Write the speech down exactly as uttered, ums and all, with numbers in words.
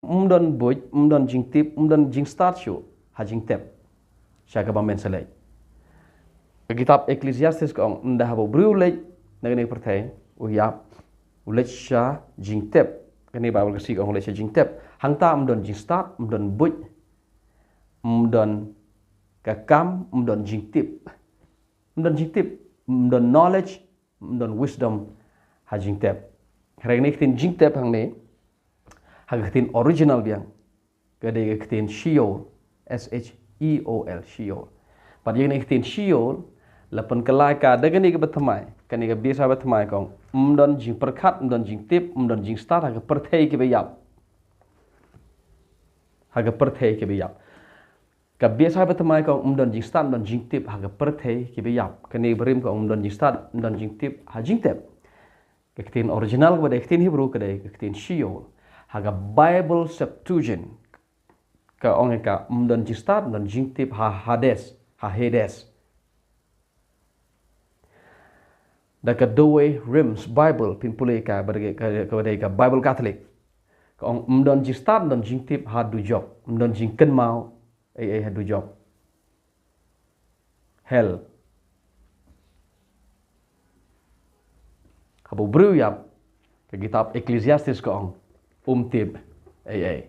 ym don buit, ym don jingtip, ym don jingstad shuh ha jingtep sha kaba men sa leit. Ka kitab Ecclesiastes ka ong, ynda haba u briew u leit na kane ka pyrthei, u ïap, u leit sha jingtep. Kane Baibl ka sngi ka ong u leit sha jingtep. Hangta ym don jingstad, ym don buit, ym don ka kam, ym don jingtip. Ym don jingtip, ym don knowledge, ym don wisdom ha jingtep. Hynrei kane ka ktien jingtep hangne, ha ka ktien original biang, ka dei ka ktien Sheol, S H E O L, Sheol. Bad ïa kane ka ktien Sheol la pynkylla ka da kane kaba thymmai, kane ka bsa ba thymmai ka ong, ym don jingpyrkhat, ym don jingtip, ym don jingstad ha ka pyrthei kiba ïap. Ha ka pyrthei kiba ïap. Ka bsa ba thymmai ka ong, ym don jingstad, ym don jingtip ha ka pyrthei kiba ïap. Kane ba rim ka ong, ym don jingstad, ym don jingtip ha jingtep. Ka ktien original kaba dei ka ktien Hebru ka dei ka ktien Sheol. Ha ka Bible Septuagint ka ong ïa ka, ym don jingstad, ym don jingtip ha Hades, ha Hades. Da ka Douay Rheims Bible, phin pule ka, ba dei ka, ka, ka Bible Catholic, ka ong, ym don jingstad, ym don jingtip ha dujok, ym don jingkynmaw ei ei ha dujok. Hell. Haba u briew u ïap, ka kitab Ecclesiastes ka ong, um tip ei ei.